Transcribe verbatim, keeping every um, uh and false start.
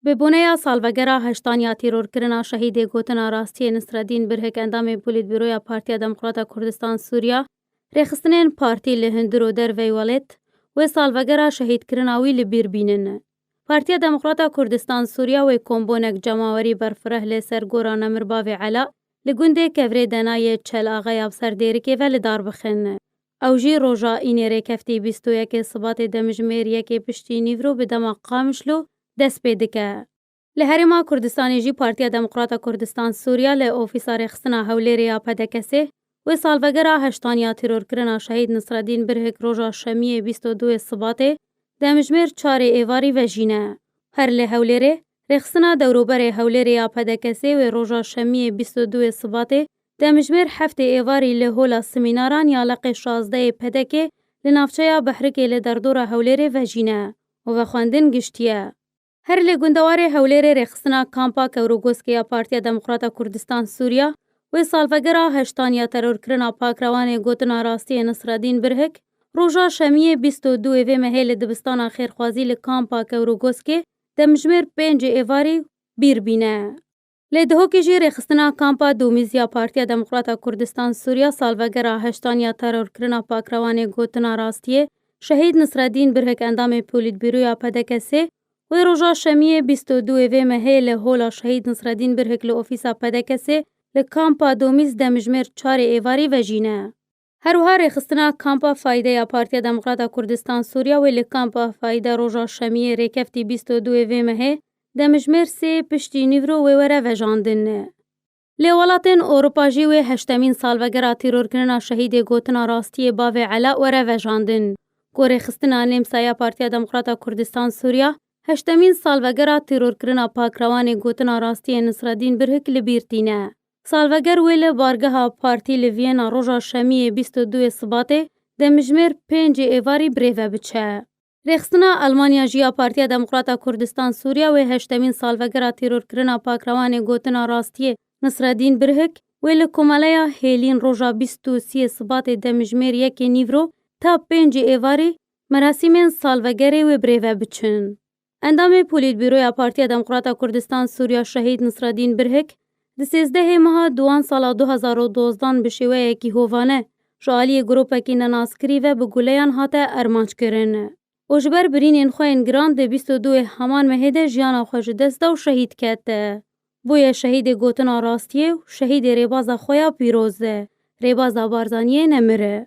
Bi boneya salvegera heştan ya tîrorkirina şehîdê gotina rastiyê Nisredîn Birhik, endamê Polîtbîroya Partiya Demokrata Kurdistan Sûriya, rêxistinên partî li hundir û derveyî welêt wê salvegera şehîdkirina wî li bîr bînin. Partiya Demokrata Kurdistan Sûriya wê kombonek cemawerî berfireh li ser gora nemir bavê Ela li gundê Kevrê Dena yê Çel Axa ya bi ser Dêrikê ve li dar bixin. Ew jî roja înê rêkeftî bîst û yekê Sibatê demjimêr yekê piştî nîvro bi dema Qamişlo dest pê dike. Li Herêma Kurdistanê jî Partiya Demokrata Kurdistan Sûriya li ofîsa rêxistina Hewlêrê ya P D K S'ê wê salvegera heştan ya tîrorkirina şehîd Nisredîn Birhik roja Şemiyê bîst û duyê Sibatê demjimêr çarê êvarî vejîne. Her li Hewlêrê, rêxistina dewroberê Hewlêrê ya P D K S'ê wê roja Şemiyê bîst û duyê Sibatê demjimêr heftê êvarî li Hola Semînaran ya Leqê şazdehê P D K'ê li navçeya Behrikê li derdora Hewlêrê vejîne û vexwendin giştiye. Her li gundewarê Hewlêrê rêxistina Kampa Kewrogoskê ya Partiya Demokrata Kurdistan Sûriya wê salvegera heştan ya terorkirina pakrewanê gotina rastiyê Nisredîn Birhik roja Şemiyê bîst û duyê vê mehê li dibistana xêrxwazî li Kampa Kewrogoskê demjimêr pêncê êvarî bîr bîne. Lê Dihokê jî rêxistina Kampa Domîz ya Partiya Demokrata Kurdistan Sûriya salvegera heştan ya terorkirina pakrewanê gotina rastiyê şehîd Nisredîn Birhik, endamê Polîtbîroya P D K S'ê, wê roja Şemiyê bîst û duyê vê mehê li Hola Şehîd Nisredîn Birhik li ofîsa P D K S'ê li Kampa Domîz demjimêr çarê êvarî vejîne. Her wiha rêxistina Kampa Fayde ya Partiya Demokrata Kurdistan Sûriya wê li Kampa Fayde roja Şemiyê rêkeftî bîst û duyê vê mehê demjimêr sê piştî nîvro wê were vejandin. Lê welatên Ewropa jî wê heştemîn salvegera tîrorkirina şehîdê gotina rastiyê bavê Ela were vejandin. Ku rêxistina Nêmsa ya Partiya Demokrata Kurdistan Sûriya heştemîn salvegera tîrorkirina pakrewanê gotina rastiyê Nisredîn Birhik li bîr tîne. Salveger wê li bargeha partî li Viyena roja Şemiyê bîst û duyê Sibatê demjimêr pêncê êvarî birêve biçe. Rêxistina Elmanya jî ya Partiya Demokrata Kurdistan Sûriya wê heştemîn salvegera tîrorkirina pakrewanê gotina rastiyê Nisredîn Birhik wê li komeleya Hêlîn roja bîst û siyê Sibatê demjimêr yekê nîvro ta pêncê êvarî merasîmên salvegerê wê birêve biçin. Endamê Polîtbîroya Partiya Demokrata Kurdistan Sûriya şehîd Nisredîn Birhik di sêzdehê meha duwan sala du hezar û dozdan bi şêweyekî hovane ji aliyê gropekî nenaskirî ve bi guleyan hate armanc kirin û ji ber birînên xwe yên giran di bîst û duyê heman mehê de jiyana xwe ji dest da û şehîd ket. Bûye şehîdê gotina rastiyê û şehîdê rêbaza xwe ya pîroz, rêbaza Barzaniyê nemir.